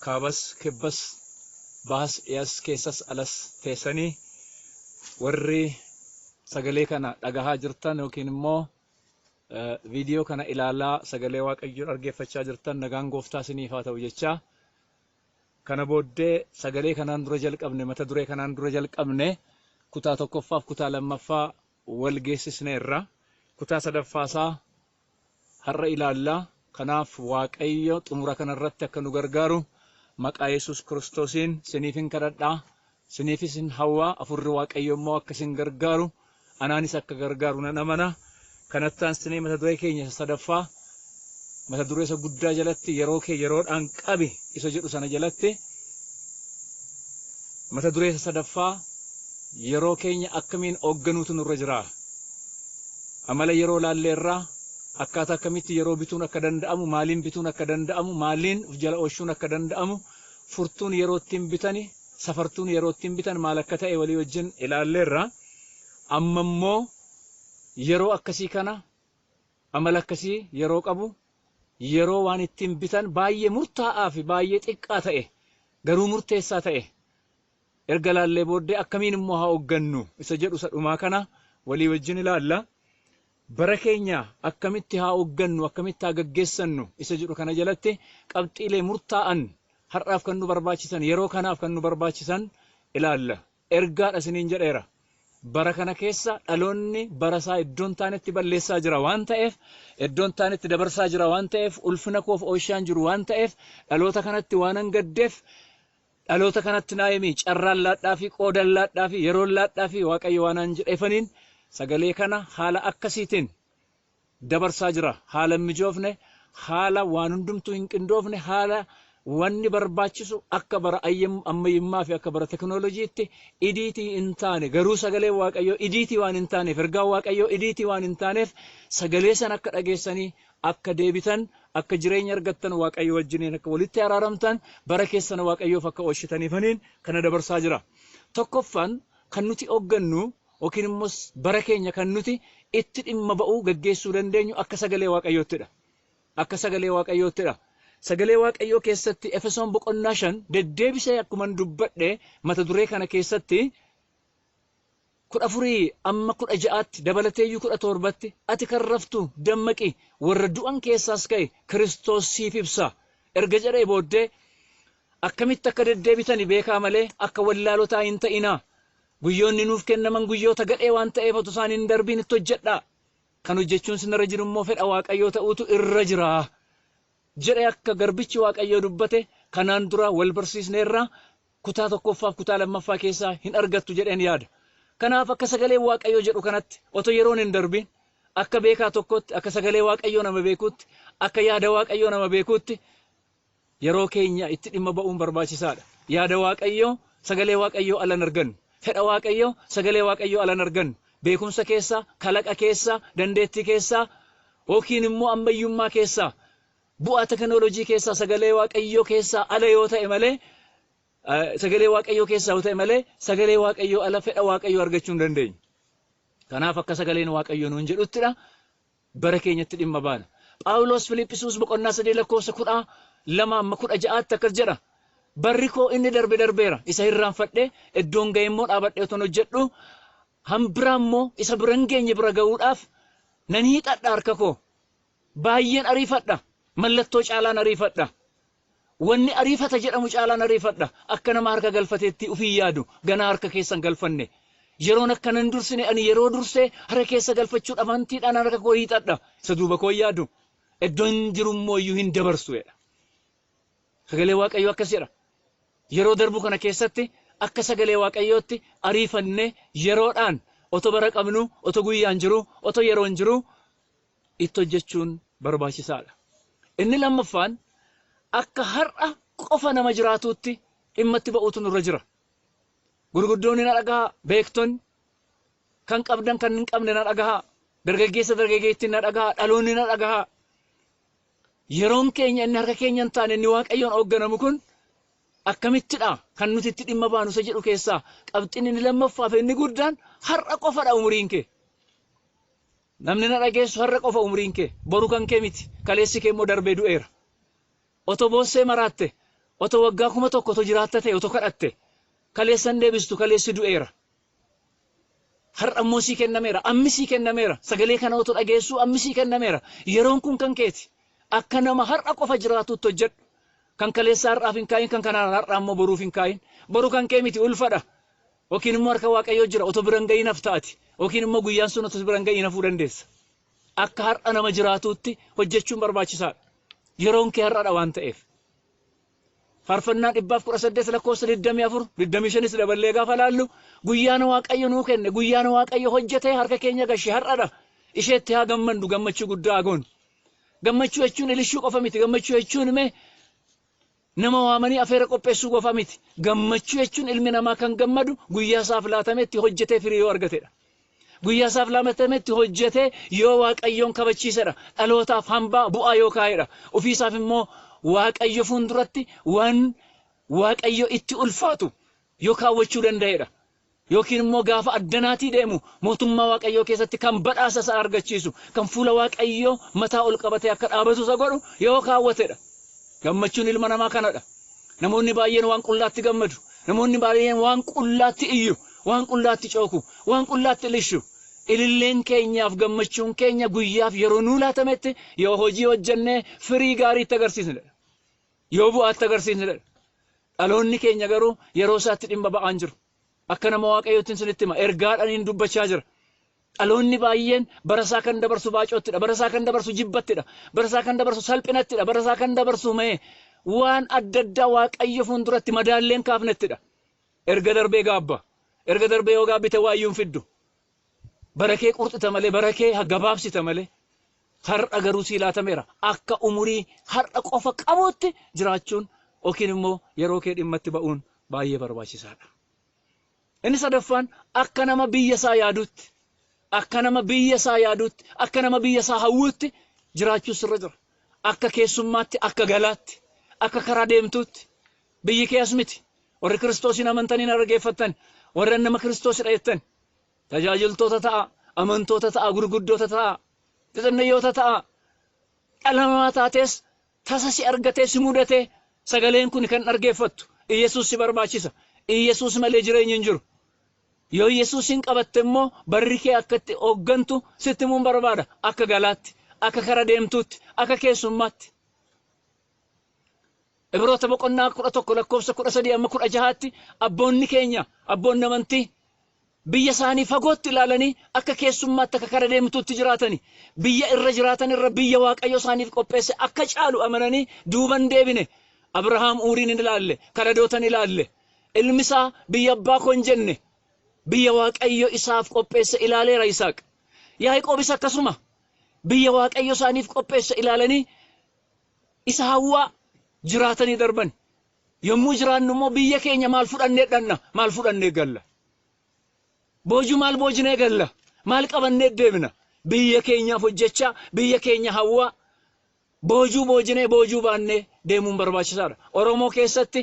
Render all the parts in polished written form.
Kaabas, kibbas, bahas, dhiyas, keessas, alas teessanii warri sagalee kana dhagahaa jirtan yookiin immoo viidiyoo kana ilaalaa sagalee Waaqayyoo dhaggeeffachaa jirtan, nagaan gooftaa isiniif haa ta'u jechaa, kana booddee sagalee kanaan dura jalqabne, mata duree kanaan dura jalqabne, kutaa tokkoffaaf kutaa lammaffaa wal geessisneerra. Kutaa sadaffaasaa har'a ilaallaa. Kanaaf Waaqayyo xumura kanarratti akka nu gargaaru maqaa Yesuus Kiristoosiin siniifin kadhadhaa, siniifis hin hawwaa. Afurri Waaqayyo immoo akka isin gargaaru, anaanis akka gargaaru nan amana. Kanatti aansinee mata duree keenya isa sadaffaa, mata duree isa guddaa jalatti, "Yeroo kee yeroodhaan qabi" isa jedhu sana jalatti, mata duree isa sadaffaa, yeroo keenya akkamiin hoogganuutu nurra jira. Amala yeroo laalleerraa, akkaataa akkamitti yeroo bituun akka danda'amu, maaliin bituun akka danda'amu, maaliin of jala oolchuun akka danda'amu, furtuun yeroo ittiin bitani, safartuun yeroo ittiin bitan maal akka ta'e walii wajjin ilaalleerra. Amma immoo yeroo akkasii kana, amala akkasii yeroo qabu, yeroo waan ittiin bitan baay'ee murtaa'aa fi baay'ee xiqqaa ta'e garuu murteessaa ta'e erga laallee booddee, akkamiin immoo haa hooggannu isa jedhu isa dhumaa kana walii wajjin ilaalla. Bara keenya akkamitti haa hooggannu, akkamitti haa gaggeessannu isa jedhu kana jalatti qabxiilee murtaa'an har'aaf kan nu barbaachisan, yeroo kanaaf kan nu barbaachisan ilaalla. Ergaadha isiniin jedheera. Bara kana keessa dhaloonni bara isaa iddoon taanetti balleessaa jira waan ta'eef, iddoon taanetti dabarsaa jira waan ta'eef, ulfina koof ooshaan jiru waan ta'eef, dhaloota kanatti waan gaddeef, dhaloota kanatti naa himi, carraan laadhaa fi qoodan laadhaa fi yeroon laadhaa fi Waaqayyo waan jedheefaniin sagalee kana haala akkasiitiin dabarsaa jira. Haala hin mijoofne, haala waan hundumtuu hin qindoofne, haala wanni barbaachisu akka bara ammayyummaa fi akka bara teknooloojiitti idiitii hin taane, garuu sagalee Waaqayyoo idiitii waan hin taaneef, ergaan Waaqayyoo idiitii waan hin taaneef, sagalee sana akka dhageessanii akka deebitan, akka jireenya argattan, Waaqayyo wajjiniin akka walitti araaramtan, bara keessan Waaqayyoof akka oolchitaniifaniin kana dabarsaa jira. Tokkoffaan kan nuti hooggannu yookiin immoo bara keenya kan nuti itti dhimma ba'uu gaggeessuu dandeenyu akka sagalee Waaqayyoottidha. Akka sagalee Waaqayyoottidha. Sagalee Waaqayyoo keessatti Efesoon boqonnaa 5, deddeebisee akkuman dubbadhe mata duree kana keessatti, 14 amma 16tti dabalateeyyuu 17tti, "Ati kan raftu dammaqi, warra du'an keessaas ka'e, Kiristoos siif ibsa" erga jedhee booddee, "Akkamitti akka deddeebitani beekaa malee akka wallaalotaa hin ta'inaa. Guyyoonni nuuf kennaman guyyoota gadhee waan ta'eef otoo isaan hin darbiin itti hojjedhaa. Kan hojjechuun sinirra jiru immoo fedha Waaqayyoo ta'uutu irra jira" jedhe. Akka garbichi Waaqayyoo dubbate kanaan dura wal barsiisneerra, kutaa tokkoffaaf kutaa lammaffaa keessaa hin argattu jedheen yaada. Kanaaf akka sagalee Waaqayyoo jedhu kanatti otoo yeroon hin darbiin, akka beekaa tokkotti, akka sagalee Waaqayyoo nama beekuutti, akka yaada Waaqayyoo nama beekuutti yeroo keenya itti dhimma ba'uun barbaachisaadha. Yaada Waaqayyoo sagalee Waaqayyoo ala hin argannu. Fedha Waaqayyoo sagalee Waaqayyoo ala hin argannu. Beekumsa keessaa, kalaqa keessaa, dandeettii keessaa yookiin immoo ammayyummaa keessaa, bu'aa teknooloojii keessaa sagalee Waaqayyoo keessaa ala yoo ta'e malee, sagalee Waaqayyoo keessaa yoo ta'e malee, sagalee Waaqayyoo ala fedha Waaqayyoo argachuu hin dandeenyu. Kanaaf akka sagaleen Waaqayyoo nuun jedhuttidha bara keenyatti dhimma baana. Phaawulos Filiphisuus boqonnaa 3 lakkoofsa 12 amma 16tti akkas jedha. "Barri koo inni darbe darbeera. Isa hirraanfadhee iddoon ga'e immoo dhaabadhee otoon hojjedhu, hambiraa immoo isa bira hin geenye bira ga'uudhaaf nan hiixadha harka koo. Baay'een ariifadha. Mallattoo caalaan ariifadha. Wanni ariifata jedhamu caalaan ariifadha. Akka nama harka galfateetti ofii yaadu, ganaa harka keessan galfanne. Yeroon akkana hin dursine, ani yeroo dursee harka keessa galfachuudhaaf amantiidhaan harka koo hiixadha. Isa duuba koo yaadu. Iddoon jiru immoo iyyuu hin dabarsu" jedha. Sagalee Waaqayyoo akkas jedha. Yeroo darbu kana keessatti akka sagalee Waaqayyootti ariifannee yeroodhaan otoo bara qabnu, otoo guyyaan jiru, otoo yeroon jiru itti hojjechuun barbaachisaadha. Inni lammaffaan akka har'a qofa nama jiraatuutti dhimma itti ba'uutu nurra jira. Gurguddoonni na dhagahaa, beektonni kan qabdan, kan hin qabne na dhagahaa, dargaggeessa dargaggeettiin na dhagahaa, dhaloonni na dhagahaa. Yeroon keenya inni harka keenya hin taane, inni Waaqayyoon hoogganamu kun akkamittidha kan nuti itti dhimma baanu isa jedhu keessaa qabxiin inni lammaffaa fi inni guddaan, har'a qofadha umuriin kee. Namni na dhageessu, har'a qofa umuriin kee. Boru kan kee miti. Kaleessi kee immoo darbee du'eera. Otoo boossee maraatte, Otoo waggaa 1000 otoo jiraatta ta'e otoo kadhatte kaleessan deebistu kaleessi du'eera. Har'a immoo sii kennameera. Ammi sii kennameera. Sagalee kana otoo dhageessuu ammi sii kennameera. Yeroon kun kan keeti. Akka nama har'a qofa jiraatutti hojjedhu. Kan kaleessa har'aaf hin kaayin, kan kanaan har'aa immoo boruuf hin kaayin. Boru kan kee miti ulfadha. Yookiin immoo harka Waaqayyoo jira otoo bira hin ga'iin hafta ati. Yookiin immoo guyyaan sun otoo bira hin ga'iin hafuu dandeessa. Akka har'a nama jiraatuutti hojjechuun barbaachisaadha. Yeroon kee har'adha waan ta'eef. Faarfannaa 118 lakkoofsa 24, 25s daballee gaafa laallu guyyaan Waaqayyo nuu kenne, guyyaan Waaqayyo hojjetee harka keenya gashe har'adha. Isheetti haa gammannu, gammachuu guddaa haa goonu. Gammachuu jechuun ilishuu qofa miti. Gammachuu jechuun mee nama waamanii afeera qopheessuu qofa miti. Gammachuu jechuun ilmi namaa kan gammadu guyyaa isaaf laatametti hojjetee firii yoo argatedha. Guyyaa isaaf laatametti hojjetee yoo Waaqayyoon kabachiisedha. Dhalootaaf hambaa bu'aa yoo kaa'edha. Ofiisaaf immoo Waaqayyo fuulduratti waan Waaqayyo itti ulfaatu yoo kaawwachuu danda'edha. Yookiin immoo gaafa addanaatii deemu mootummaa Waaqayyoo keessatti kan badhaasa isaa argachiisu, kan fuula Waaqayyoo mataa ol qabatee akka dhaabatu isa godhu yoo kaawwatedha. Gammachuun ilma namaa kanadha. Namoonni baay'een waan qullaatti gammadu. Namoonni baay'een waan qullaatti iyyu, waan qullaatti cooku, waan qullaatti ilishu. Ililleen keenyaaf gammachuun keenya guyyaaf yeroo nuu laatametti yoo hojii hojjennee firii gaariitti agarsiisnedha. Yoo bu'aatti agarsiisnedha. Dhaloonni keenya garuu yeroo isaatti dhimma ba'aan jiru. Akka nama Waaqayyootti isinitti hima. Ergaadhaan dubbachaa jira. Dhaloonni baay'een barasaa kan dabarsu baacoottidha. Barasaa kan dabarsu jibbattidha. Barasaa kan dabarsu salphinattidha. Barasaa kan dabarsu mee waan adda addaa Waaqayyo fuulduratti madaalleen kaafnettidha. Erga darbee gaabba. Erga darbee yoo gaabbite waayyuun fiddu. Barakee qurxita malee, barakee gabaabsita malee. Har'a garuu sii laatameera. Akka umurii har'a qofa qabuutti jiraachuun yookiin immoo yeroo kee dhimmatti ba'uun baay'ee barbaachisaadha. Inni sadaffaan akka nama biyya isaa yaaduutti, akka nama biyya isaa yaaduutti, akka nama biyya isaa hawwuutti jiraachuu sirra jira. Akka keessummaatti, akka galaatti, akka karaa deemtuutti. Biyyi kee as miti. Warri Kiristoosiin amantanii dhaggeeffattan, warri nama Kiristoosidha jettan, tajaajiltoota ta'a, amantoota ta'a, gurguddoota ta'a, xixinayyoota ta'a. Dhala namaa taates tasa si argatee si mudatee sagaleen kun kan dhaggeeffattu Iyyasuus si barbaachisa. Iyyasuus malee jireenyi hin jiru. Yoo Iyyasuusin qabatte immoo barri kee akka itti hooggantu sitti himuun barbaada. Akka galaatti, akka kara deemtuutti, akka keessummaatti. Ibroota boqonnaa 11 lakkoofsa 13 amma 16tti abboonni keenya, abboonni amantii biyya isaanii fagootti ilaalanii akka keessummaatti akka kara deemtuutti jiraatani. Biyya irra jiraatan irra biyya Waaqayyo isaaniif qopheesse akka caalu amananii duuban deebine. Abrahaam Uuriin hin ilaalle, Kaladoota hin ilaalle. Ilmi isaa biyya abbaa koo hin jenne. Biyya Waaqayyo isaaf qopheesse ilaaleera Yisaaq. Yaaqoobis akkasuma biyya Waaqayyo isaaniif qopheesse ilaalanii isa hawwaa jiraatanii darban. Yommuu jiraannu immoo biyya keenya maal fudhannee dhanna, maal fudhannee galla? Boojuu maal boojinee galla? Maal qabannee deemna? Biyya keenyaaf hojjechaa, biyya keenya hawwaa, boojuu boojinee boojuu baannee deemuun barbaachisaadha. Oromoo keessatti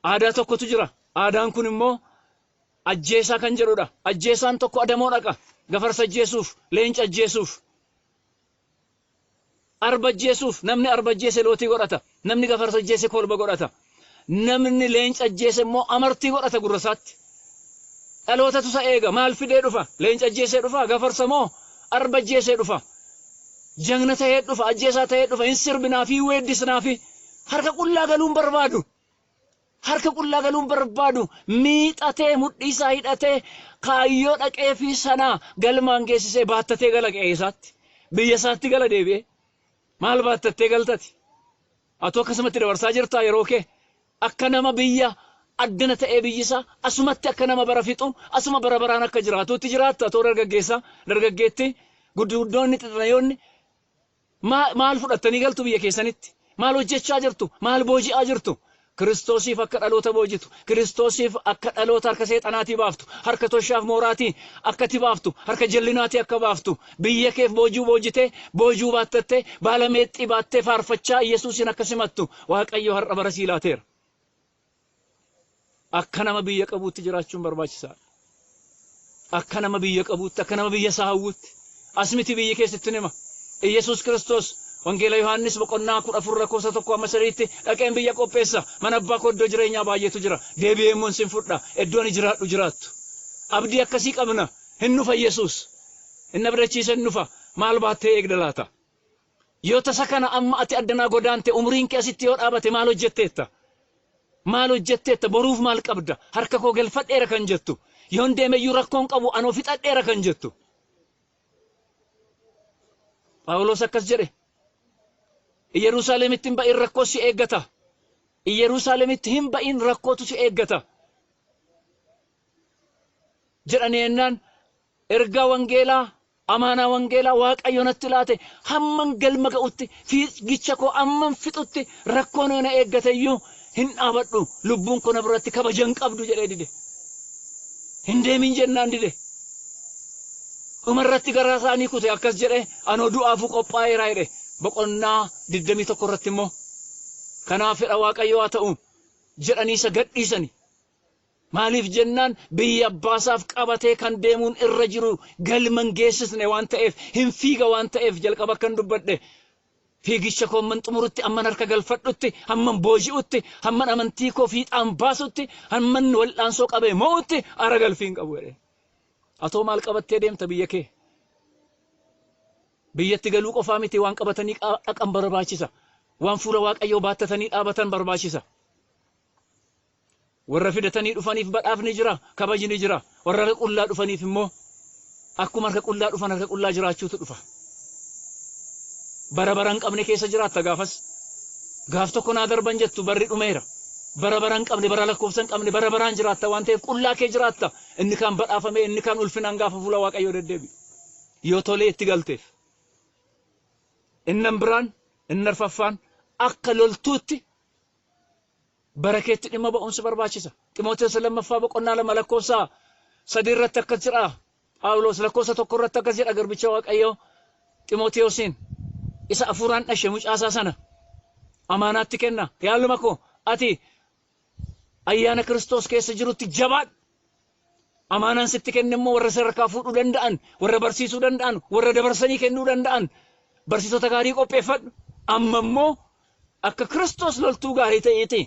aadaa tokkotu jira. Aadaan kun immoo ajjeesaa kan jedhudha. Ajjeesaan tokko adamoo dhaqa. Gafarsa ajjeesuuf, leenca ajjeesuuf. Arba ajjeesuuf, namni arba ajjeese lootii godhata. Namni gafarsa ajjeese kolba godhata. Namni leenca ajjeese immoo amartii godhata gurra isaatti. Dhalootatu isa eega. Maal fidee dhufa? Leenca ajjeesee dhufa? Gafarsa moo arba ajjeesee dhufa? Jagna ta'ee dhufa, ajjeesaa ta'ee dhufa, hin sirbinaa fi weeddisnaa fi harka qullaa galuun barbaadu. Harka qullaa galuun barbaadu. Miixatee mudhii isaa hidhatee kaayyoo dhaqee fi sanaa galmaan geessisee baattatee gala qe'ee isaatti. Biyya isaatti gala deebi'ee. Maal baattattee galtati? Atoo akkasumatti dabarsaa jirtaa yeroo kee? Akka nama biyya addana ta'ee biyyi isaa asumatti akka nama bara fixu asuma bara baraan akka jiraatutti jiraatta. Atoo dargaggeessaa, dargaggeetti, gurguddoonni, xixinayyoonni maal fudhattanii galtu biyya keessanitti? Maal hojjechaa jirtu? Maal booji'aa jirtu? Kiristoosiif akka dhaloota boojitu, Kiristoosiif akka dhaloota harka seexanaatii baaftu, harka toshaaf mooraatii akka itti baaftu, harka jallinaatii akka baaftu, biyya keef boojuu boojitee, boojuu baattattee, baala meexxii baattee faarfachaa Iyyasuusin akka simattu Waaqayyo har'a bara sii laateera. Akka nama biyya qabuutti jiraachuun barbaachisaadha. Akka nama biyya qabuutti, akka nama biyya isaa hawwutti. As miti biyyi keessatti nima. Iyyasuus Kiristoos Wangeela Yohaannis boqonnaa 14 lakkoofsa 1 amma 3tti dhaqeen biyya qopheessa. Mana abbaa koo iddoo jireenyaa baay'eetu jira. Deebi'ee immoo sin fudha. Iddoo ani jiraadhu jiraattu. Abdii akkasii qabna. Hin dhufa Yesuus. Inni abdachiise hin dhufa. Maal baattee eegda laata? Yoo tasa kana amma ati addanaa godaante umriin kee asitti yoo dhaabate maal hojjetteetta? Maal hojjetteetta? Boruuf maal qabda? Harka koo galfadheera kan jettu. Yoon deemeyyuu rakkoon qabu anoo fixadheera kan jettu. Phaawulos akkas jedhe. Yerusaalemitti hin ba'in rakkoo si eeggata. Yerusaalemitti hin ba'in rakkootu si eeggata. Jedhanii jennaan ergaa wangeelaa amaanaa wangeelaa Waaqayyo natti laate hamman galma ga'utti fiigicha koo amman fixutti rakkoon na eeggate iyyuu hin dhaabadhu lubbuun koo na biratti kabaja hin qabdu jedhee dide. Hin deemin jennaan dide. Dhumarratti garaa isaanii kute akkas jedhe anoo du'aafuu qophaa'eera jedhe boqonnaa 21 irratti immoo kanaaf fedha Waaqayyoo haa ta'u jedhanii isa gadhiisani. Maaliif jennaan biyya abbaasaaf qabatee kan deemuun irra jiru galma hin geessisne waan ta'eef hin fiiga waan ta'eef jalqaba akkan dubbadhe fiigicha koo hamman xumurutti hamman harka galfadhutti hamman booji'utti hamman amantii koo fiixaan baasutti hamman wal'aansoo qabee mo'utti ara galfii hin qabu jedhe. Atoo maal qabattee deemta biyya kee? Biyyatti galuu qofaa miti waan qabatanii dhaqan barbaachisa. Waan fuula Waaqayyoo baattatanii dhaabatan barbaachisa. Warra fidatanii dhufaniif badhaafni jira, kabajni jira. Warra harka qullaa dhufaniif immoo akkuma harka qullaa dhufan harka qullaa jiraachuutu dhufa. Bara bara hin qabne keessa jiraatta gaafas. Gaaf tokko naa darban jettu barri dhumeera. Bara bara hin qabne, bara lakkoofsa hin qabne, bara baraan jiraatta waan ta'eef qullaa kee jiraatta. Inni kaan badhaafamee, inni kaan ulfinaan gaafa fuula Waaqayyoo deddeebi'u. Yoo tolee itti galteef. Innan biraan, inni arfaffaan akka loltuutti bara keetti dhimma ba'uun si barbaachisa. Ximootees lammaffaa boqonnaa 2 lakkoofsa 3 irratti akkas jedha. Phaawulos lakkoofsa 1 irratti akkas jedha garbicha Waaqayyoo Ximooteesiin isa afuuraan dhashe mucaasaa sana amaanaatti kenna. Yaa ilma koo ati ayyaana Kiristoos keessa jirutti jabaadhu. Amaanaan sitti kenne immoo warra sadarkaa fuudhuu danda'an, warra barsiisuu danda'an, warra dabarsanii kennuu danda'an barsiisota gaarii qopheeffadhu. Amma immoo akka Kiristoos loltuu gaarii ta'eeti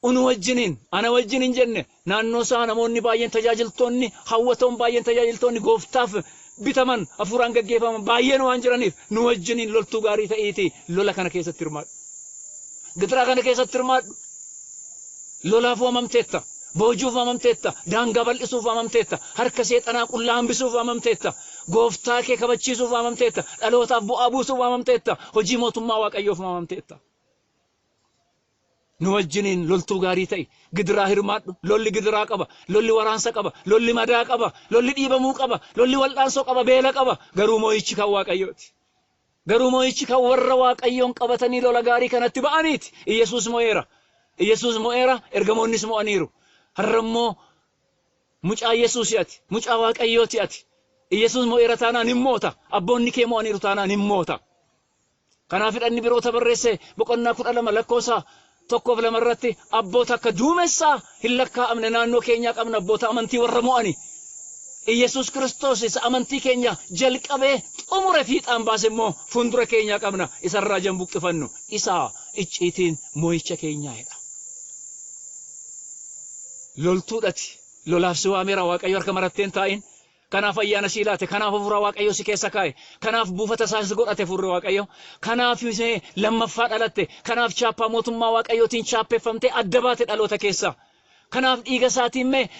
unu wajjiniin ana wajjin hin jenne naannoo isaa namoonni baay'een tajaajiltoonni hawwatoon baay'een tajaajiltoonni gooftaaf bitaman hafuuraan gaggeeffaman baay'een waan jiraniif nu wajjiniin loltuu gaarii ta'iiti lola kana keessatti hirmaadhu. Gidiraa kana keessatti hirmaadhu. Lolaaf waamamteetta. Boojuuf waamamteetta. Daangaa bal'isuuf waamamteetta. Harka seexanaa qullaa hambisuuf waamamteetta. Gooftaa kee kabachiisuuf waamamteetta. Dhalootaaf bu'aa buusuuf waamamteetta. Hojii mootummaa Waaqayyoof waamamteetta. Nu wajjiniin loltuu gaarii ta'i. Gidiraa hirmaadhu. Lolli gidiraa qaba. Lolli waraansa qaba. Lolli madaa qaba. Lolli dhiibamuu qaba. Lolli wal'aansoo qaba. Beela qaba. Garuu moo'ichi kan Waaqayyooti. Garuu moo'ichi kan warra Waaqayyoon qabatanii lola gaarii kanatti ba'aniiti. Iyyasuus mo'eera. Iyyasuus mo'eera. Ergamoonnis mo'aniiru. Har'a immoo mucaa Yesuusi ati. Mucaa Waaqayyooti ati. Iyyasuus mo'eera taanaan hin moota. Abboonni kee mo'aniiru taanaan hin moota. Kanaaf hidhanni biroota barreesse boqonnaa 12 lakkoofsa 1 fi 2 irratti abboota akka duumessaa hin lakkaa'amne naannoo keenyaa qabna abboota amantii warra mo'ani. Iyyasuus Kiristoos isa amantii keenya jalqabee xumure fiixaan baase immoo fuuldura keenyaa qabna isarraa jan buqqifannu isa icciitiin mo'icha keenyaa jedha. Loltuudhati lolaaf si waameera Waaqayyo harka maratteen taa'in. Kanaaf ayyaana sii laate, kanaaf hafuura Waaqayyoo si keessa kaa'e, kanaaf buufata isaa si godhate hafuurri Waaqayyoo, kanaaf lammaffaa dhalatte, kanaaf chaappaa mootummaa Waaqayyootiin chaappeffamtee adda baate dhaloota keessa. Kanaaf dhiiga isaatiin mee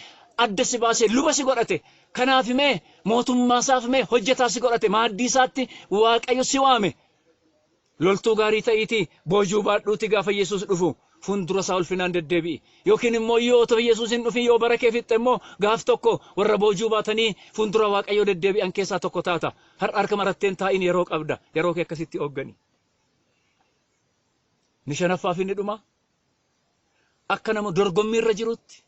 adda si baasee luba si godhate. Kanaaf mee mootummaa isaaf mee hojjetaa si godhate maaddii isaatti Waaqayyo si waame. Loltuu gaarii ta'iitii boojuu baadhuuti gaafa Yesuus dhufu fuuldura isaa ulfinaan deddeebi'i. Yookiin immoo yoo otoo Yesuus hin dhufin yoo bara kee fixxe immoo gaaf tokko warra boojuu baatanii fuuldura Waaqayyoo deddeebi'an keessaa tokko taata. Har'a harka maratteen taa'in yeroo qabda. Yeroo kee akkasitti hooggani. Inni shanaffaa fi inni dhumaa akka nama dorgommii irra jirutti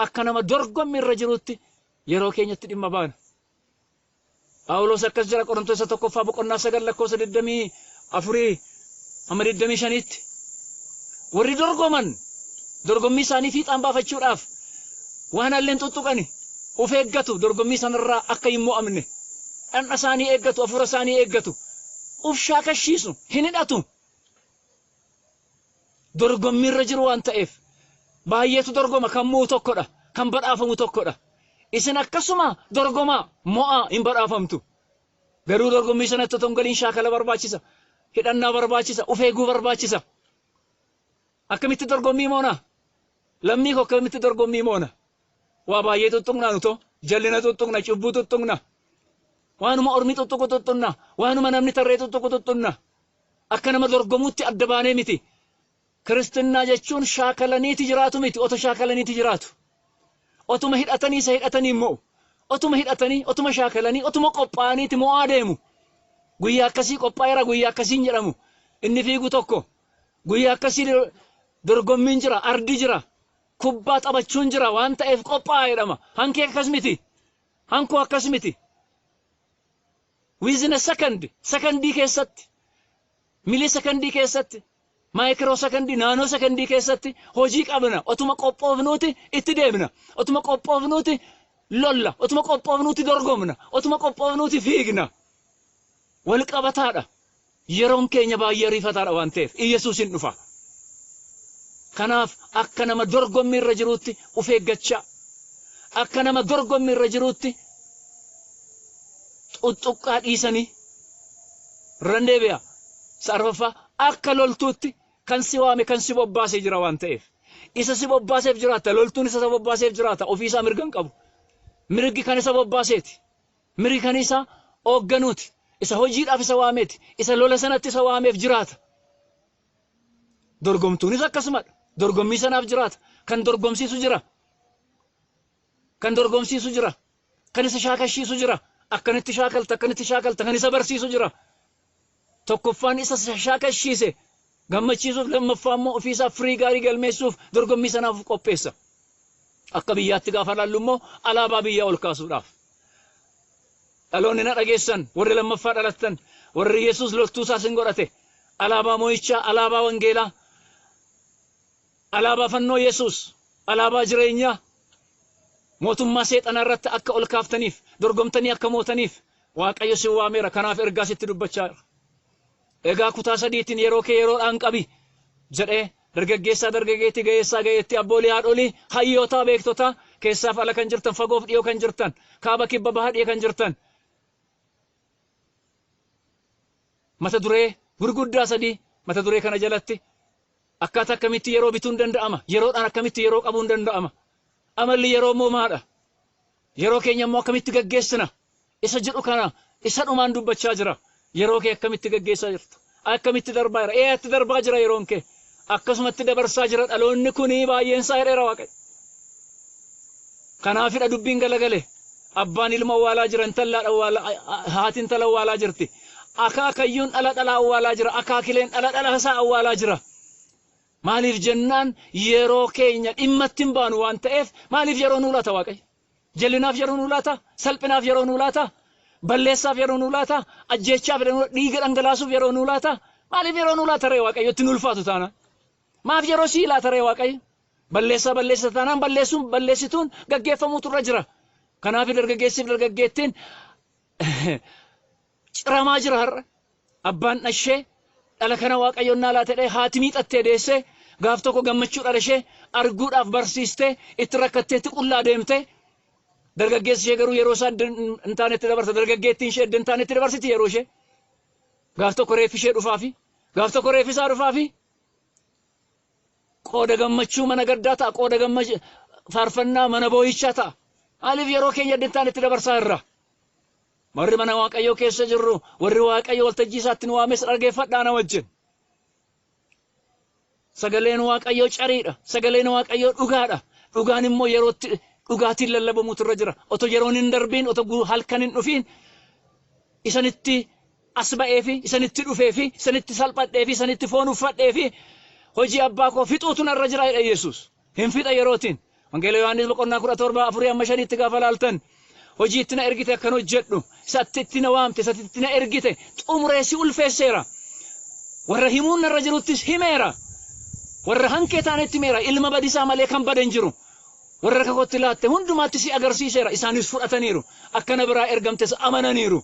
akka nama dorgommii irra jirutti yeroo keenyatti dhimma baana. Phaawulos akkas jedha Qorontosa tokkoffaa boqonnaa 9 lakkoofsa 24 hamma 25tti. Warri dorgoman dorgommii isaanii fiixaan baafachuudhaaf waan halleen tuttuqani of eeggatu dorgommii sanarraa akka hin mo'amne. Dhandha isaanii eeggatu, hafuura isaanii eeggatu. Uf shaakashiisu, hin hidhatu. Dorgommiirra jiru waan ta'eef baay'eetu dorgoma, kan mo'u tokkodha, kan badhaafamu tokkodha. Isin akkasuma dorgomaa, mo'aa, hin badhaafamtu. Garuu dorgommii sanatti otoo hin galiin shaakala barbaachisa, hidhannaa barbaachisa, uf eeguu barbaachisa. Akkamitti dorgommii moona? Lammii koo, akkamitti dorgommii moona? Waa baay'ee tuttuqnaa nutoo, jallina tuttuqna, cubbuu tuttuqna, waanuma ormi tuttuqu tuttuqna, waanuma namni tarree tuttuqu tuttuqna. Akka nama dorgomuutti adda baanee miti. Kiristinnaa jechuun shaakalaniiti jiraatu miti, otoo shaakalaniiti jiraatu. Otuma hidhatanii isa hidhatanii mo'u. Otuma hidhatanii, otuma shaakalanii, otuma qophaa'aniiti mo'aa deemu. Guyyaa akkasii qophaa'eera, guyyaa akkasiin jedhamu. Inni fiigu tokko. Guyyaa akkasii dorgommiin jira, ardi jira, kubbaa taphachuun jira waan ta'eef qophaa'aa jedhama. Hankee akkas miti. Hankoo akkas miti. Within a second, sekondii keessatti, milisekondii keessatti, maayikiroo sekondii, naanoo sekondii keessatti hojii qabna. Otuma qophoofnuuti itti deemna. Otuma qophoofnuuti lolla. Otuma qophoofnuuti dorgomna. Otuma qophoofnuuti fiigna. Wal qabataadha. Yeroon keenya baay'ee ariifataadha waan ta'eef Iyyasuus hin dhufa. Kanaaf akka nama dorgommii irra jiruutti of eeggachaa. Akka nama dorgommii irra jiruutti xuxuqqaa dhiisanii irran deebi'a. Arfaffaa, akka loltuutti kan si waame, kan si bobbaasee jira waan ta'eef. Isa si bobbaaseef jiraatta. Loltuun isa bobbaaseef jiraata. Ofiisaa mirga hin qabu. Mirgi kan isa bobbaaseeti. Mirgi kan isa hoogganuuti. Isa hojiidhaaf isa waameeti. Isa lola sanatti isa waameef jiraata. Dorgomtuunis akkasumadha. Dorgommii sanaaf jiraata. Kan dorgomsiisu jira. Kan dorgomsiisu jira. Kan isa shaakashiisu jira. Akkanitti shaakalta, akkanitti shaakalta, kan isa barsiisu jira. Tokkoffaan isa shaakashiise gammachiisuuf, lammaffaa immoo ofiisaa firii gaarii galmeessuuf dorgommii sanaaf qopheessa. Akka biyyaatti gaafa laallu immoo alaabaa biyyaa ol kaasuudhaaf. Dhaloonni na dhageessan, warri lammaffaa dhalattan, warri Yesuus loltuu isaas hin godhate, alaabaa mo'ichaa, alaabaa wangeelaa, alaabaa fannoo Yesuus, alaabaa jireenyaa mootummaa seexanaa irratti akka ol kaaftaniif, dorgomtanii akka mootaniif Waaqayyo si waameera. Kanaaf ergaa sitti dubbachaa jira. Egaa kutaa sadiitiin yeroo kee yeroodhaan qabi jedhee dargaggeessaa, dargaggeettii, ga'eessaa, ga'eettii, abboolii, haadholii, hayyootaa, beektotaa, keessaaf ala kan jirtan, fagoof dhiyoo kan jirtan, kaaba, kibba, baha, dhiya kan jirtan, mata duree gurguddaa sadii mata duree kana jalatti akkaataa akkamitti yeroo bituun danda'ama, yeroodhaan akkamitti yeroo qabuun danda'ama, amalli yeroo immoo maadha, yeroo keenya immoo akkamitti gaggeessina isa jedhu kana isa dhumaan dubbachaa jira. Yeroo kee akkamitti gaggeessaa jirta? Akkamitti darbaa jira? Eeyyatti darbaa jira yeroon kee? Akkasumatti dabarsaa jira dhaloonni kuni baay'een isaa jedheera Waaqayyo. Kanaafidha dubbiin galagale. Abbaan ilma awwaalaa jira, intala awwaalaa, haati intala awwaalaa jirti. Akaakayyuun dhala dhala awwaalaa jira, akaakileen dhala dhala isaa awwaalaa jira. Maaliif jennaan yeroo keenya dhimma itti hin baanu waan ta'eef. Maaliif yeroo nuu laata Waaqayyo? Jallinaaf yeroo nuu laata? Salphinaaf yeroo nuu laata? Balleessaaf yeroo nuu laata? Ajjeechaaf yeroo, dhiiga dhangalaasuuf yeroo nuu laata? Maaliif yeroo nuu laata ree Waaqayyo itti nu ulfaatu taanaan? Maaf yeroo sii laata ree Waaqayyo? Balleessaa balleessa taanaan balleessuun balleessituun gaggeeffamuutu irra jira. Kanaaf dargaggeessiif dargaggeettiin ciramaa jira har'a. Abbaan dhashee dhala kana Waaqayyoon naa laate jedhee, haati miixattee deessee, gaaf tokko gammachuu dhala ishee arguudhaaf barsiistee, itti rakkatteetti qullaa deemtee, dargaggeessi ishee garuu yeroo isaa hin taanetti dabarsa. Dargaggeettiin ishee hin taanetti dabarsiti yeroo ishee. Gaaf tokko reeffi ishee dhufaafi, gaaf tokko reeffi isaa dhufaafi, qooda gammachuu mana gaddaa ta'a, qooda gammachuu faarfannaa mana boo'ichaa ta'a. Maaliif yeroo keenya hin taanetti dabarsaa irra? Warri mana Waaqayyoo keessa jirru, warri Waaqayyo waltajjii isaatti nu waames, dhaggeeffadhaa na wajjin. Sagaleen Waaqayyoo cariidha. Sagaleen Waaqayyoo dhugaadha. Dhugaan immoo yerootti dhugaatiin lallabamuutu irra jira. Otoo yeroon hin darbiin, otoo halkan hin dhufiin, isanitti as ba'ee fi isanitti dhufee fi isanitti salphadhee fi isanitti foon uffadhee fi hojii abbaa koo fixuutu narra jira jedha Yesuus. Hin fixa yerootiin. Wangeela Yohaannis boqonnaa 17 4 hamma 5tti gaafa laaltan, hojii itti na ergite akkan hojjedhu, isatti itti na waamte, isatti itti na ergite xumuree si ulfeesseera. Warra himuun narra jiruttis himeera. Warra hankee taanetti himeera. Ilma badisaa malee kan bade hin jiru. Warra kakootti laatte hundumaatti si agarsiiseera. Isaanis fudhataniiru. Akkana biraa ergamtes amananiiru.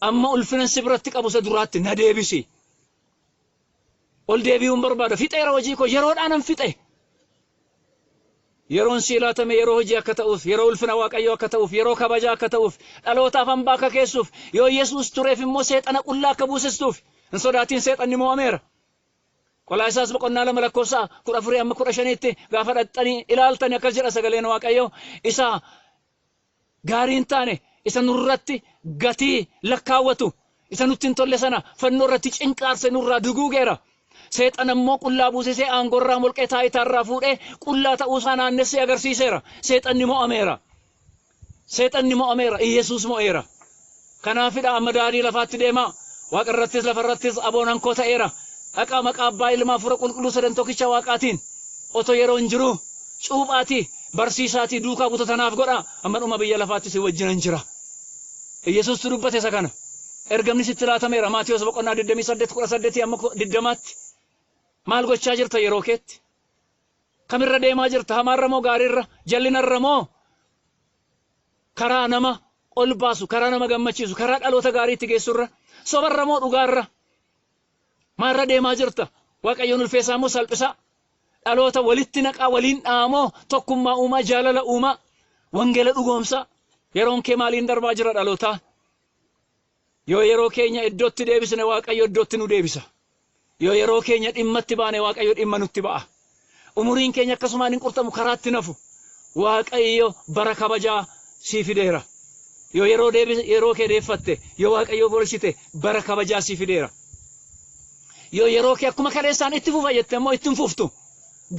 Amma ulfinan si biratti qabu isa duraatti na deebisi. Ol deebi'uun barbaada. Fixeera hojii koo yeroodhaanan fixe. Yeroon sii laatame yeroo hojii akka ta'uuf, yeroo ulfina Waaqayyoo akka ta'uuf, yeroo kabajaa akka ta'uuf, dhalootaaf hambaa akka keessuuf, yoo Yesuus tureef immoo seexana qullaa akka buusistuuf. Hin sodaatiin seexanni mo'ameera. Qolaasaas boqonnaa 2 lakkoofsa 14 amma 15tti gaafa dhaqxanii ilaaltani akkas jedha sagaleen Waaqayyoo isa gaarii hin taane isa nurratti gatii lakkaawwatu isa nutti hin tolle sana fannoo irratti cinqaarse nurraa duguugeera. Seexana immoo qullaa buusisee aangorraa molqee taayitaarraa fuudhee qullaa ta'uusaa naannessee agarsiiseera. Seexanni mo'ameera. Seexanni mo'ameera. Iyyasuus mo'eera. Kanaafidha amma daadii lafaatti deemaa. Waaqa irrattis lafa irrattis aboon hankoo ta'eera. Dhaqaa maqaa Abbaa Ilma Hafuura Qulqulluu sadan tokkicha Waaqaatiin otoo yeroon jiruu cuuphaatii barsiisaatii duukaa buutota naaf godhaa hamma dhuma biyya lafaatti isin wajjinan jira. Iyyasuustu dubbate isa kana. Ergamni sitti laatameera Maatewos boqonnaa 28 18 hamma 20tti. Maal gochaa jirta yeroo keetti? Kamirra deemaa jirta? Hamaarra moo gaariirra? Jallinarra moo karaa nama ol baasu, karaa nama gammachiisu, karaa dhaloota gaariitti geessurra? Sobarra moo dhugaarra? Maalirra deemaa jirta? Waaqayyoon ulfeessaa moo salphisaa? Dhaloota walitti naqaa waliin dha'aa moo tokkummaa uumaa jaalala uumaa wangeela dhugoomsaa? Yeroon kee maaliin darbaa jira dhalootaa? Yoo yeroo keenya iddootti deebisne Waaqayyo iddootti nu deebisa. Yoo yeroo keenya dhimmatti baane Waaqayyo dhimma nutti ba'a. Umuriin keenya akkasumaan hin qurxamu karaatti nafu. Waaqayyo bara kabajaa sii fideera. Yoo yeroo deebi yeroo kee deeffatte, yoo Waaqayyoof oolchite bara kabajaa sii fideera. Yoo yeroo kee akkuma kaleessaan itti fufa jette immoo itti hin fuftu.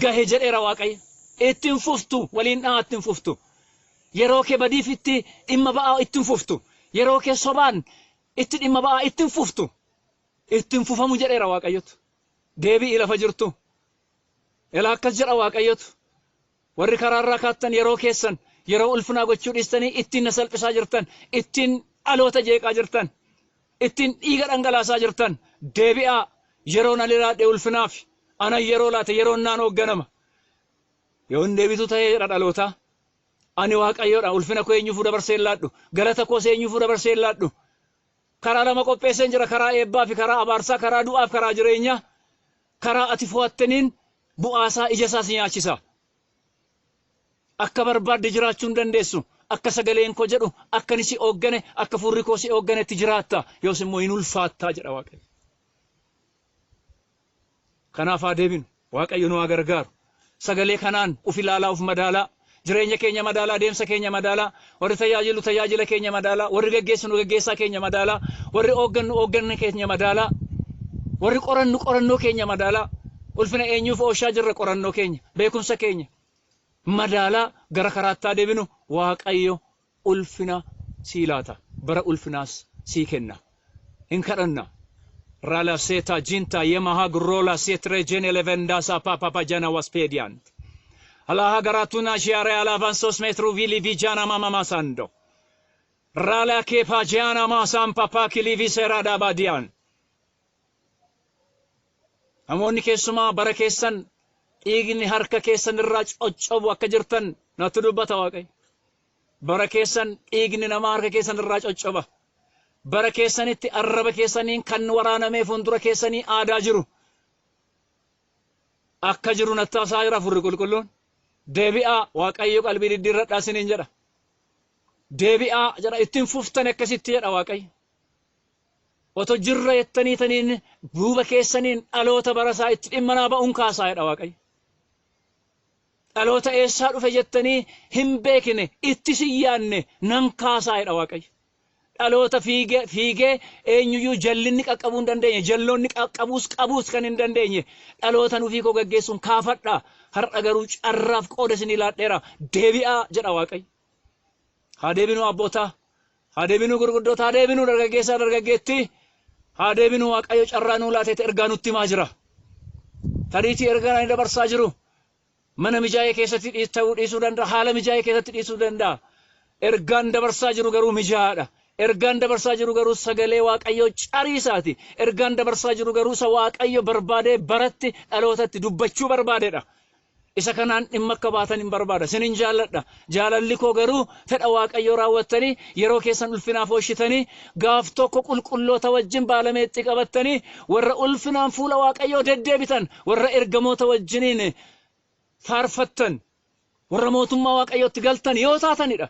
Gahe jedheera Waaqayyo. Itti hin fuftu, waliin dha'aa itti hin fuftu. Yeroo kee badiif itti dhimma ba'aa itti hin fuftu. Yeroo kee sobaan itti dhimma ba'aa itti hin fuftu. Itti hin fufamu jedheera Waaqayyotu. Deebi'i lafa jirtu. Elaa akkas jedha Waaqayyotu. Warri karaa irraa kaattan yeroo keessan yeroo ulfinaa gochuu dhiistanii ittiin na salphisaa jirtan, ittiin dhaloota jeeqaa jirtan, ittiin dhiiga dhangalaasaa jirtan, deebi'aa yeroon ani laadhe ulfinaaf, anan yeroo laate yeroon naan hoogganama. Yoo hin deebitu ta'ee jedha dhalootaa, ani Waaqayyoodha, ulfina koo eenyuufuu dabarsee hin laadhu, galata koos eenyuufuu dabarsee hin laadhu. Karaa lama qopheesseen jira, karaa eebbaa fi karaa abaarsaa, karaa du'aaf karaa jireenyaa. Karaa ati fo'atteniin bu'aasaa ija isaa si nyaachisa. Akka barbaadde jiraachuu hin dandeessu. Akka sagaleen koo jedhu, akka ani si ooggane, akka fuurri koo si oogganetti jiraatta. Yoos immoo hin ulfaattaa jedha Waaqayyo. Kanaaf haa deebinu. Waaqayyo nu haa gargaaru. Sagalee kanaan uf ilaalaa, uf madaalaa. Jireenya keenya madaalaa, deemsa keenya madaalaa. Warri tajaajilu tajaajila keenya madaalaa. Warri gaggeessinu gaggeessaa keenya madaalaa. Warri ooggannu oogganna keenya madaalaa. Warri qorannu qorannoo keenya madaalaa. Ulfina eenyuuf ooshaa jirra qorannoo keenya, beekumsa keenya madaalaa gara karaatti haa deebinu. Waaqayyo ulfina sii laata, bara ulfinaas sii kenna. Hin kadhanna. Rala seta jinta yemaha grola setre jenele vendasa papa jana waspediant. Alaha garatuna shiare alavansos metru vili vijana mama masando. Rala kepa jana masam papa kilivi serada badian. Namoonni keessumaa bara keessan dhiigni harka keessan irraa coccobu akka jirtan natti dubbata Waaqayyo. Bara keessan dhiigni namaa harka keessan irraa coccoba. Bara keessanitti arraba keessaniin kan waraanamee fuuldura keessanii aadaa jiru. Akka jiru natti haasa'aa jira Hafuurri Qulqulluun. Deebi'aa Waaqayyo qalbii diddiirradhaa isiniin jedha. Deebi'aa jedha ittiin fuftan akkasitti jedha Waaqayyo. Oto jirra jettanii taniin duuba keessaniin dhaloota bara isaa itti dhimma naa ba'uun kaasaa jedha Waaqayyo. Dhaloota eessaa dhufe jettanii hin beekne ittis hin yaadne nan kaasaa jedha Waaqayyo. Dhaloota fiigee fiigee eenyuyyuu jallinni qaqqabuu hin dandeenye jalloonni qaqqabuus qabuus kan hin dandeenye dhaloota nufii koo gaggeessuun kaafadha har'a garuu carraaf qooda isinii laadheera deebi'aa jedha Waaqayyo. Haa deebinuu abbootaa, haa deebinuu gurguddoota, haa deebinuu dargaggeessaa dargaggeettii, haa deebinuu Waaqayyo carraa nuu laateeti ergaa nutti himaa jira. Tariitii ergaa ani dabarsaa jiru mana mijaa'ee keessatti ta'uu dhiisuu danda'a, haala mijaa'ee keessatti dhiisuu danda'a. Ergaan dabarsaa jiru garuu mijaa'aadha. Ergaan dabarsaa jiru garuu sagalee Waaqayyoo cariisaati. Ergaan dabarsaa jiru garuu isa Waaqayyo barbaadee baratti dhalootatti dubbachuu barbaadedha. Isa kanaan dhimma akka baatan hin barbaada. Sinin jaalladha. Jaalalli koo garuu fedha Waaqayyoo raawwattanii yeroo keessan ulfinaaf oolchitanii gaaf tokko qulqulloota wajjin baala meexxii qabattanii warra ulfinaan fuula Waaqayyoo deddeebitan, warra ergamoota wajjiniin faarfattan, warra mootummaa Waaqayyootti galtan yoo taatanidha.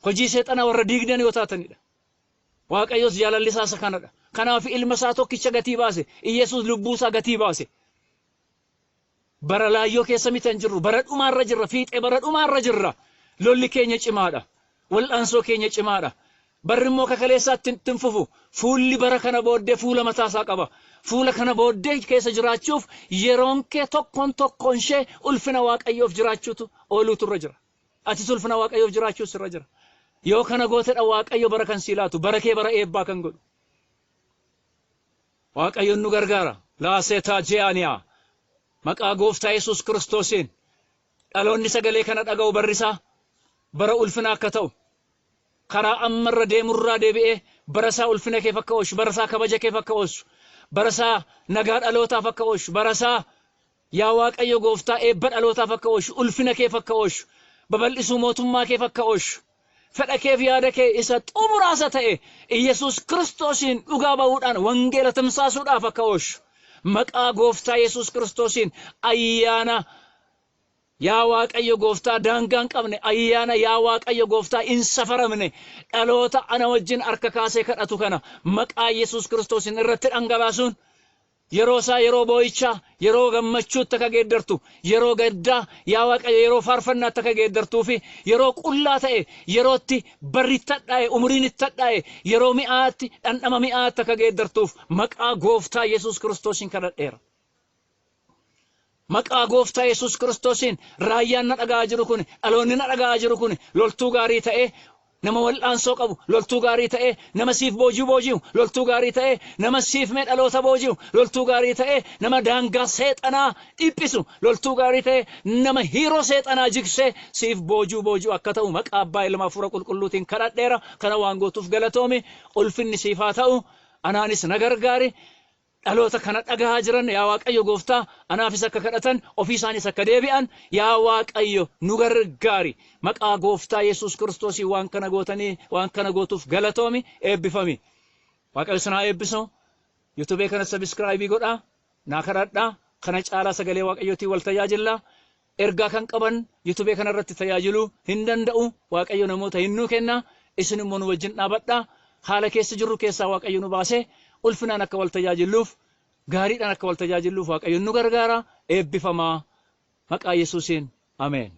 Hojii seexanaa warra diigdan yoo taatanidha. Waaqayyos jaalalli isaa isa kanadha. Kanaaf ilma isaa tokkicha gatii baase. Iyyasuus lubbuu isaa gatii baase. Bara laayyoo keessa miti kan jirru, bara dhumaarra jirra, fiixee bara dhumaarra jirra. Lolli keenya cimaadha. Wal'aansoo keenya cimaadha. Barri immoo kakaleessaatti hin fufu. Fuulli bara kana booddee fuula mataasaa qaba. Fuula kana booddee keessa jiraachuuf yeroon kee tokkoon tokkoon ishee ulfina Waaqayyoof jiraachuutu ooluutu irra jira. Atis ulfina Waaqayyoof jiraachuus irra jira. Yoo kana gootedha Waaqayyo bara kan sii laatu, bara kee bara eebbaa kan godhu. Waaqayyoon nu gargaara. Laaseetaa Je'aaniyaa. Maqaa Gooftaa Yesuus Kiristoosiin dhaloonni sagalee kana dhaga'u barri isaa bara ulfina akka ta'u, karaa ammarra deemurraa deebi'ee bara isaa ulfina keef akka oolchu, bara isaa kabaja keef akka oolchu, bara isaa nagaa dhalootaaf akka oolchu, bara isaa yaa Waaqayyo Gooftaa eebba dhalootaaf akka oolchu, ulfina keef akka oolchu, babal'isuu mootummaa keef akka oolchu, fedha keef yaada kee isa xumuraasa ta'e Iyyasuus Kiristoosiin dhugaa ba'uudhaan wangeela tamsaasuudhaaf akka oolchu. Maqaa Gooftaa Yesuus Kiristoosiin ayyaana yaa Waaqayyo Gooftaa daangaa hin qabne, ayyaana yaa Waaqayyo Gooftaa hin safaramne dhaloota ana wajjin harka kaasee kadhatu kana maqaa Yesuus Kiristoosiin irratti dhangalaasuun yeroo isaa yeroo boo'ichaa, yeroo gammachuutti akka geeddartu, yeroo gaddaa yaa Waaqayyo yeroo faarfannaatti akka geeddartuu fi yeroo qullaa ta'e, yerootti barri itti hadhaa'e, umuriin itti hadhaa'e, yeroo mi'aatti, dhandhama mi'aatti akka geeddartuuf maqaa Gooftaa Yesuus Kiristoosiin kadhadheera. Maqaa Gooftaa Yesuus Kiristoosiin raayyaan na dhaga'aa jiru kun, dhaloonni na dhaga'aa jiru kun loltuu gaarii ta'ee, nama wal'aansoo qabu, loltuu gaarii ta'ee, nama siif boojii booji'u, loltuu gaarii ta'ee, nama siif mee dhaloota booji'u, loltuu gaarii ta'ee, nama daangaa seexanaa dhiphisu, loltuu gaarii ta'ee, nama hiiroo seexanaa jigsee siif boojuu booji'u akka ta'u maqaa Abbaa Ilma Hafuura Qulqulluutiin kadhadheera. Kana waan gootuuf galatoomi. Ulfinni siif haa ta'u. Anaanis na gargaari. Dhaloota kana dhagahaa jiran yaa Waaqayyo Gooftaa anaafis akka kadhatan, ofii isaanis akka deebi'an yaa Waaqayyo nu gargaari. Maqaa Gooftaa Yesuus Kiristoosiin waan kana gootanii waan kana gootuuf galatoomi, eebbifami. Waaqayyo isin haa eebbisu. YouTube kana subscribe godhaa, naa kadhadhaa. Kana caalaa sagalee Waaqayyootiin wal tajaajilla. Ergaa kan qaban YouTube kana irratti tajaajiluu hin danda'u. Waaqayyo namoota hin nuu kenna. Isin immoo nu wajjin dhaabadhaa. Haala keessa jirru keessaa Waaqayyo nu baasee ulfinaan akka wal tajaajilluuf, gaariidhaan akka wal tajaajilluuf Waaqayyo nu gargaara. Eebbifamaa. Maqaa Yesuusiin. Ameen.